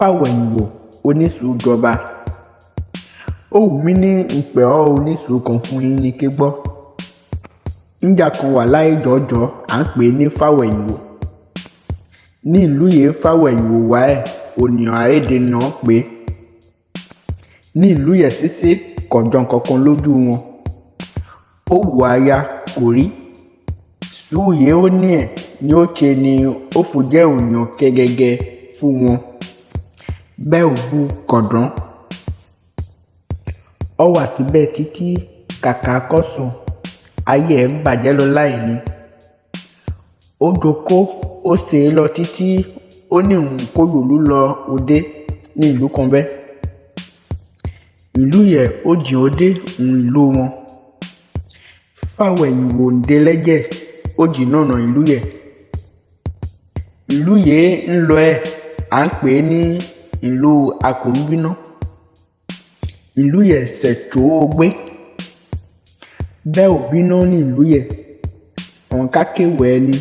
Fáwẹ̀hìnwò onísùúrù jọba. Ó wù mí ní ǹpẹ̀ ọ́ onísùúrù kan fún yín ní ké gbọ́. Ńjà kan wà láyé jọ̀ọ́jọ̀ọ́ à ń pè é ní Fáwẹ̀hìnwò. Ní ìlú yèé Fáwẹ̀hìnwò wà ẹ̀, ònìyàn àréde ni wọ́n ń pè é. Ní ìlú yẹ̀ sísí kò jọ nǹkankan lójú wọn. Ó wù aya kò rí. Sùúrù yèé ó ní ẹ̀ ni ó ṣe ni ó fi jẹ́ ònìyàn kẹ́gẹ́gẹ́ fún wọn. Bẹ́ẹ̀ ò bu kọ̀dán. Ó wà síbẹ̀ títí kàkà kó sùn, ayé ẹ̀ ń bàjẹ́ lọ láìní. Ó jókòó, ó ṣe é lọ títí ó ní òun kó yòlú lọ òde ní ìlú kan bẹ́ẹ̀. Ìlú yẹ̀ ó jìn òde òun ìlú wọn. Fáwẹ̀hìnwò ǹdé lẹ́jẹ̀ ó jìn nọ̀nà ìlú yẹ̀. Ìlú yèé ń lọ ẹ̀ à ń pè é ní ìlú Akòńbíná. Ìlú yẹ̀ ṣẹ̀tò ó gbé. Bẹ́ẹ̀ ò bínú ní ìlú yẹ̀. Ọ̀n ká kéwẹ̀ ẹni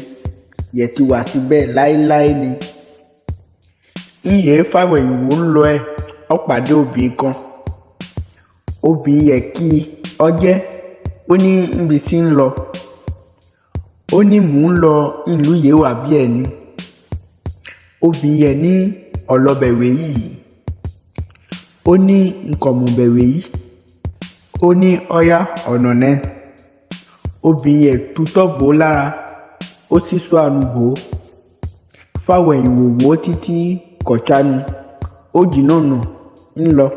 yẹ̀ ti wà síbẹ̀ láéláé ni. Ńyèé Fáwẹ̀hìnwò ń lọ ẹ̀ ó pàdé obìnrin kan. Obìnrin yẹ̀ kí ọ jẹ́ ó ní ńbi tí ń lọ. Ó ní mò ń lọ ìlú yèé wà bí ẹ̀ ni. Obìnrin yẹ̀ ní ọ̀lọ́bẹ̀wẹ̀ yìí. Ó ní nkọ̀mọ̀bẹ̀wẹ̀ yìí. Ó ní ọ̀yá ọ̀nà náà. Obìnrin yẹ̀ tutọ́ bò ó lára, ó sísú àánú bò ó. Fáwẹ̀hìnwò wò ó títí kò chánu. Ó jìn nọ̀nà ń lọ.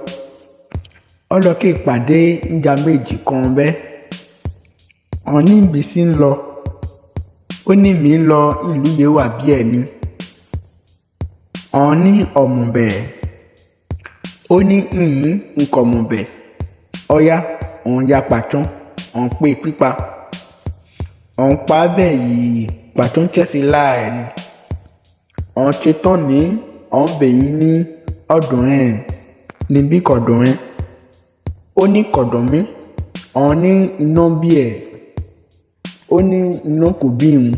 Ó lọ ké pàdé ńjà méjì kan bẹ́ẹ̀. Ọ̀n ní ńbi tí ń lọ. Ó ní mí ń lọ ìlú yèé wà bí ẹ̀ ni. Ọ̀n ní ọ̀mọ̀bẹ̀. Ó ní ìhín nkọ̀mọ̀bẹ̀. Ọ̀yá ọ̀n ya pàṣán, ọ̀n pè pípa. Ọ̀n pa bẹ́ẹ̀ yìí pàṣán chẹ́sí láà ẹ̀ ni. Ọ̀n ṣetán ní ọ̀n bẹ̀yìn ní ọ̀dọ̀ ẹ̀ níbí kọ̀dọ̀ ẹ̀. Ó ní kọ̀dọ̀ mí. Ọ̀n ní iná bí ẹ̀. Ó ní iná kò bí òun.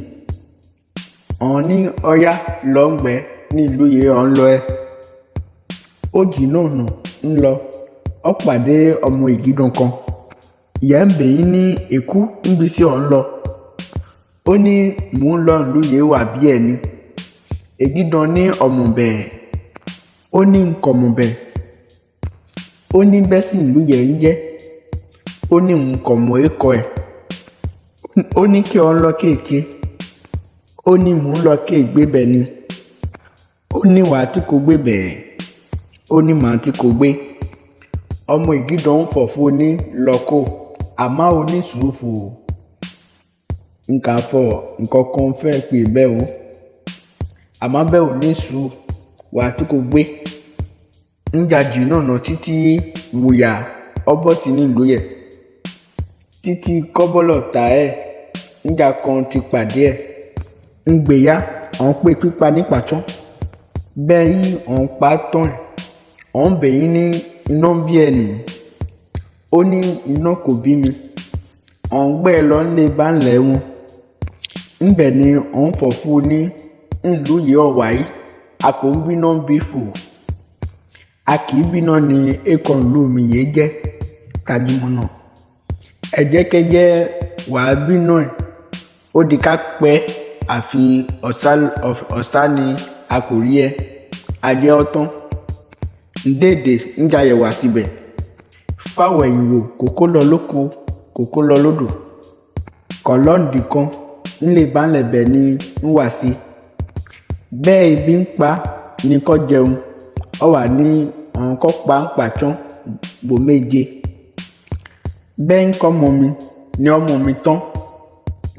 Ọ̀n ní ọ̀yá lọ́ngbẹ́ ní ìlú yèé ọ̀n lọ ẹ̀. Ó jìn nọ̀nà ń lọ. Ó pàdé ọmọ ìgídàn kan. Ìyẹn ń bẹ̀yìn ní èkú ńbi tí ọ̀n lọ. Ó ní mò ń lọ ìlú yèé wà bí ẹ̀ ni. Ègídàn ní ọ̀mọ̀bẹ̀. Ó ní nkọ̀mọ̀bẹ̀. Ó ní bẹ́ẹ̀ sì ìlú yẹ̀ ń jẹ́. Ó ní òun kò mọ̀ ékọ ẹ̀. Ó ní kí ọ̀n lọ kéèké. Ó ní mò ń lọ kéègbé bẹ̀ ni. Ó ní wàá tí kò gbé bẹ̀. Ó ní màá tí kò gbé. Ọmọ ìgídàn ń fọ̀ fún oní lọ́kọ̀. Àmọ́ oní sùúrù nkà fọ̀ nǹkankan fẹ́ pè bẹ́ẹ̀ o. Àmọ́ bẹ́ẹ̀ ò ní sùúrù wàá tí kò gbé. Ńjà jìn nọ̀nà títí wùyà ọ bọ́ sí ní ìlú yẹ̀. Títí kọ́bọ́lọ̀ tà ẹ̀ ńjà kan ti pàdé ẹ̀. Ńgbéyà ọ̀n pè pípa ní pàṣán. Bẹ́ẹ̀ yí ọ̀n pa tán ẹ̀. Ọ̀n bẹ̀yìn ní iná bí ẹ̀ nì. Ó ní iná kò bí mi. Ọ̀n gbé ẹ lọ ńlé báńlẹ̀ wọn. Ńbẹ̀ ni ọ̀n fọ̀ fún oní ìlú yèé ọ̀wà yìí. A kò ń bíná bí fò. A kì í bíná ní ẹ̀kọ́ ìlú mi yèé jẹ́ Kajimọ̀nà. Ẹ̀jẹ̀kẹ́jẹ́ wà á bínú ẹ̀. Ó di ká pẹ́ àfi ọ̀sá ni a kò rí ẹ. A jẹ́ ọ́ tán. Ǹdéèdè ńjà yẹ̀ wá síbẹ̀. Fáwẹ̀hìnwò kòkó lọ lóko, kòkó lọ lódò. Kọ̀ lọ́ǹdì kan ńlé báńlẹ̀ bẹ̀ ni ń wà sí. Bẹ́ẹ̀ ebi ń pa ni kó jẹun. Ó wà ní ọ̀n kó pa ń pàṣán bò méje. Bẹ́ẹ̀ ń kọ́ mọ̀ mi ni ọmọ mi tán.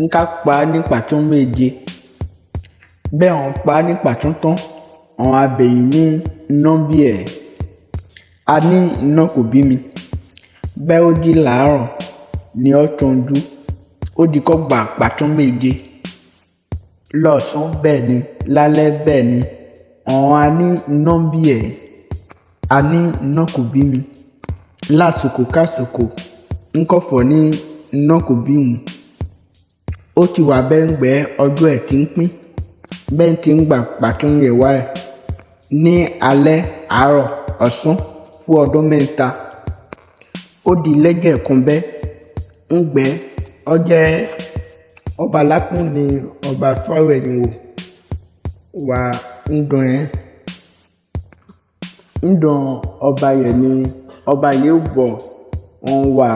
Ńká pa ní pàṣán méje. Bẹ́ẹ̀ ọ̀n pa ní pàṣán tán. Ọ̀n abẹ̀yìn ní iná bí ẹ̀. A ní iná kò bí mi. Bẹ́ẹ̀ ó jí làárọ̀ ni ó tọ́jú. Ó di kó gbà pàṣán méje. Lọ́sàn bẹ́ẹ̀ ni, lálẹ́ bẹ́ẹ̀ ni. Ọ̀n a ní iná bí ẹ̀. A ní iná kò bí mi. Lásìkò kásìkò ńkọ̀fọ̀ ní iná kò bí òun. Ó ti wà bẹ́ẹ̀ ńgbẹ́ ọjọ́ ẹ̀ tí ń pín. Bẹ́ẹ̀ tí ń gbà pàṣán yẹ̀ wá ẹ̀. Ní alẹ́, àárọ̀, ọ̀sán fún ọdún 3. Ó di lẹ́jẹ̀ kan bẹ́ẹ̀ ńgbẹ́ ọ jẹ́ ọba lákùn ní ọba Fáwẹ̀hìnwó wà ńdọ̀n ẹ̀. Ńdọ̀n ọba yẹn ni ọba yìí bọ̀ wọ́n wà,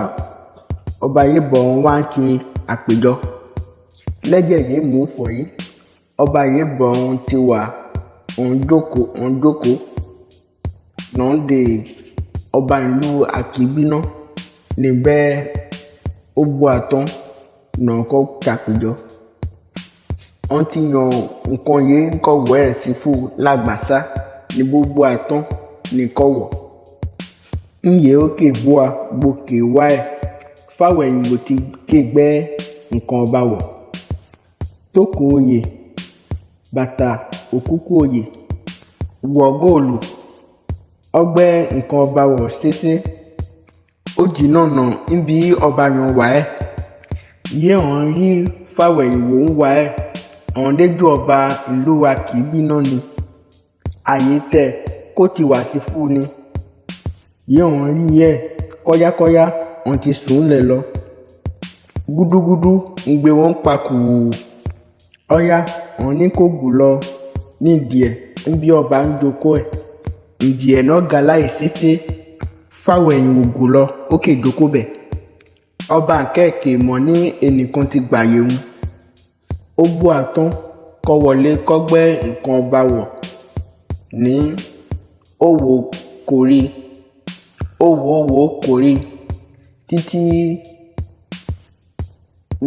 ọba yìí bọ̀ wọ́n wá ń ṣe àpèjọ. Lẹ́jẹ̀ yìí mú fọ̀ yìí, ọba yìí bọ̀ wọ́n ti wà, òun jókòó, òun jókòó. Nà ń dè ọba ìlú Àkíbíná níbẹ̀ ó bu àtọ́n nà kọ́ ṣàpèjọ. Wọ́n ti yan nǹkan yìí ń kọ́ wẹ̀rẹ̀ sí fún lágbàsá ní gbogbo àtọ́n ní kọ́ wọ̀. Ǹyẹ́ ó ké búa gòkè wá ẹ̀ Fáwẹ̀hìnwó ti ké gbẹ́ nǹkan ọba wọ̀. Tókò oyè, bàtà òkúkú oyè, wọ góòlù, ọgbẹ́ nǹkan ọba wọ̀ ṣeṣe. Ó jìnnà nà níbi ọba yan wà ẹ̀. Yé ọ̀n rí Fáwẹ̀hìnwó ń wá ẹ̀. Ọ̀n déjú ọba ìlú Àkíbíná ni. Àyè tẹ̀ kó ti wà sí fún ni. Yé ọ̀n rí ẹ̀ kọ́yákọ́yá ọ̀n ti sùn lẹ̀ lọ. Gúdúgúdú ń gbé wọn pa kùù. Ọ̀yá ọ̀n ní kó gùn lọ nídìí ẹ̀ níbi ọba ń jókòó ẹ̀. Ìdí ẹ̀ náà ga láì ṣeṣe. Fáwẹ̀hìnwó gùn lọ ó kè jókòó bẹ̀. Ọba kẹ̀kẹ́ mọ̀ ní ẹnìkan ti gbàyè òun. Ó bú àtọ́n kọ́ wọlé kọ́gbẹ́ nǹkan ọba wọ̀ ní ó wò kò rí, ó wò wò kò rí títí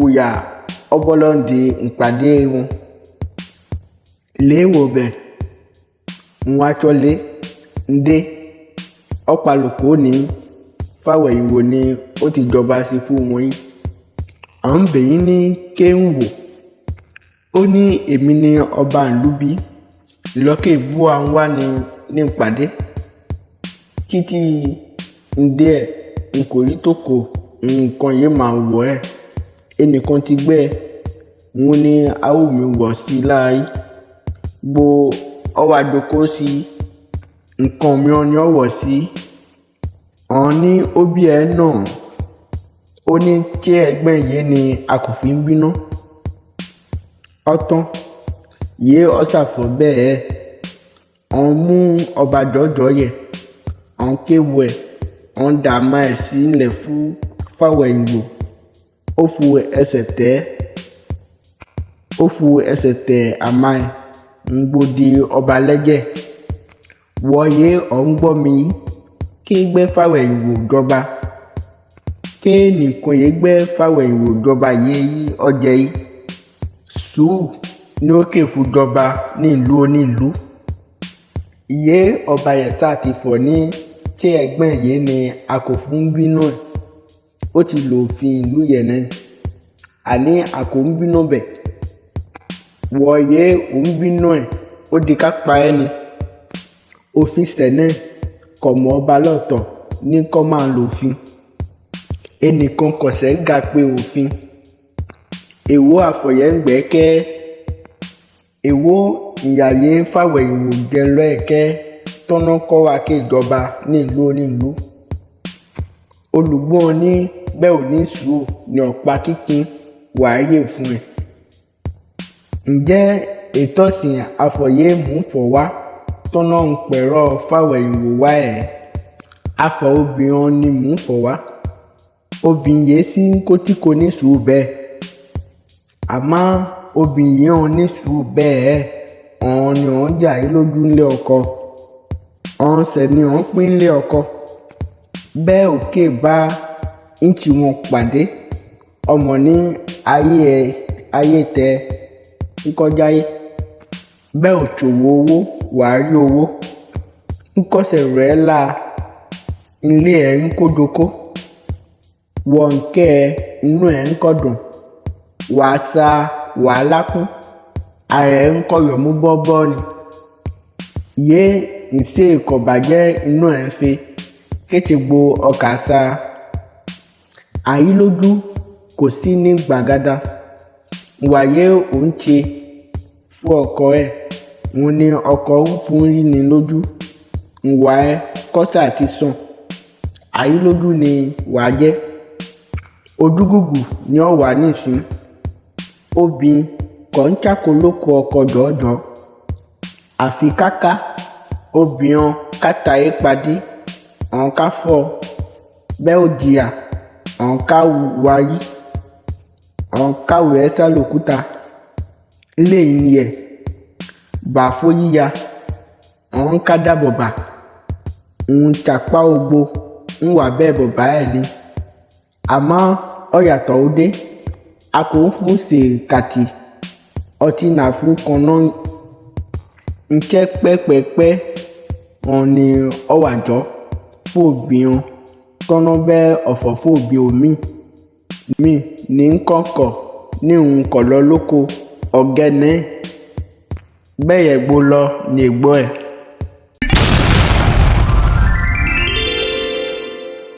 wùyà ọbọ̀lọ́ndì ìpàdé wọn. Léèwọ̀ bẹ̀ ń wáṣọlé ńdé ọ̀pálọ̀kọ̀ ní Fáwẹ̀hìnwó ni ó ti jọba sí fún wọn yìí. À ń bẹ̀ yín ní ké ń wò. Ó ní èmi ni ọba ìlú bí. Ìlọ́kè búa ń wá ní ìpàdé. Títí ǹdé ẹ̀ n kò rí tòkò nǹkan yìí máa wọ̀ ẹ́. Ẹnìkan ti gbẹ́ ẹ, òun ni a ó mi wọ̀ sí láàyè. Gbo ọwọ́ àjòkó sí nǹkan mìíràn ni ó wọ̀ sí. Ọ̀n ní ó bí ẹ náà. Ó ní tí ẹgbẹ́ yìí ni a kò fi ń bínú. Ọ̀tán yé ọ̀sàfọ̀ bẹ́ẹ̀. Ọ̀n mú ọba jọ̀jọ̀ yẹ. Ọ̀n kéwú ẹ̀, ọ̀n dà má ẹ̀ sílẹ̀ fún Fáwẹ̀hìnwó. Ó fu ẹsẹ̀ tẹ̀, ó fu ẹsẹ̀ tẹ̀ àmà ẹ̀ ń gbòdì ọba lẹ́jẹ̀. Wọ̀ yé ọ̀ ń gbọ́ mi kí gbẹ́ Fáwẹ̀hìnwó jọba. Ké nìkan yé gbẹ́ Fáwẹ̀hìnwó jọba yé yí ọjẹ́ yìí. Sùúrù ni ó ké fún jọba ní ìlú onílùú. Yé ọba yẹ̀sà ti fọ̀ ní tí ẹgbẹ́ yìí ni a kò fún bínú ẹ̀. Ó ti lò òfin ìlú yẹn náà. Àní a kò ń bínú bẹ̀. Wọ̀ yé ò ń bínú ẹ̀, ó di ká pa ẹ́ ni. Òfin sẹ̀ náà kò mọ ọba lọ́tọ̀ ní kó máa lò òfin. Ẹnìkan kò ṣẹ̀ ga pé òfin. Èwo àfọ̀yẹ́ ń kẹ́. Èwo ìyàyè Fáwẹ̀hìnwó jẹ́ lọ́ ẹ̀ kẹ́ tọ́nà kọ́ wa ké jọba ní ìlú onílùú. Olùgbọ́n ní bẹ́ẹ̀ ò ní sùúrù ní ọ̀pá kíkín wàá yè fún ẹ. Ǹjẹ́ ìtọ́sìn àfọ̀yẹ́ mú fọ̀ wá tọ́nà ń pẹ̀rọ Fáwẹ̀hìnwó wá ẹ̀. Afọ̀ obìnrin ni mú fọ̀ wá. Obìnrin yìí sì ń kó tí kò ní sùúrù bẹ́ẹ̀. Àmọ́ obìnrin yìí ò ní sùúrù bẹ́ẹ̀. Ọ̀n ni ọ̀n jà yí lójú ńlé ọkọ. Ọ̀n sẹ̀ ni ọ̀n pín ńlé ọkọ. Bẹ́ẹ̀ òkè bá ń tí wọn pàdé. Ọmọ ní ayé ẹ, ayé tẹ ń kọjá yé. Bẹ́ẹ̀ ò ṣòwò owó, wà á rí owó. Ńkọ̀sẹ̀ rẹ̀ la ilé ẹ̀ ń kójokó. Wọ̀ ń kẹ́ ẹ, inú ẹ̀ ń kọ́dùn. Wà á sa wàhálà kún. Ara ẹ̀ ń kọ̀yọ̀ mú bọ́bọ́ ni. Yé ìṣe ìkọ̀bàjẹ́ inú ẹ̀ ń fe. Kéte gbo ọkà sa. Àyílójú kò sí ní gbàgádà. Wàyé ò ń ṣe fún ọkọ ẹ̀. Òun ni ọkọ ń fún ríni lójú. Ìwà ẹ kọ́sà ti sàn. Àyílójú ni wàá jẹ́. Ojúgúgù ni ọ wà nísìn. Obìnrin kò ń ṣàkólókò ọkọ jọ̀ọ́jọ̀ọ́. Àfi káká obìnrin ká tayé padì, ọ̀n ká fọ́, bẹ́ ó jìyà, ọ̀n ká wáyí, ọ̀n ká wẹ̀ sálòkúta. Ilé ìníyẹ̀ bàfó yíya, ọ̀n ká dábọ̀bà. Òun tsàpá ògbó ń wà bẹ́ẹ̀ bọ̀bá ẹ̀ ni. Àmọ́ ó yàtọ̀ ó dé. A kò ń fún ṣe kàtì ọtí náà fún kaná ńṣẹ́ pẹ́pẹ́pẹ́ òun ni ó wà jọ fún obìnrin kọ́nà bẹ́ ọ̀fọ̀ fún òbí omi mi ní kọ̀kọ̀ ní òun kọ̀ lọ lóko ọ̀gẹ́nẹ́ bẹ́yẹ̀ gbó lọ ní ègbó ẹ̀.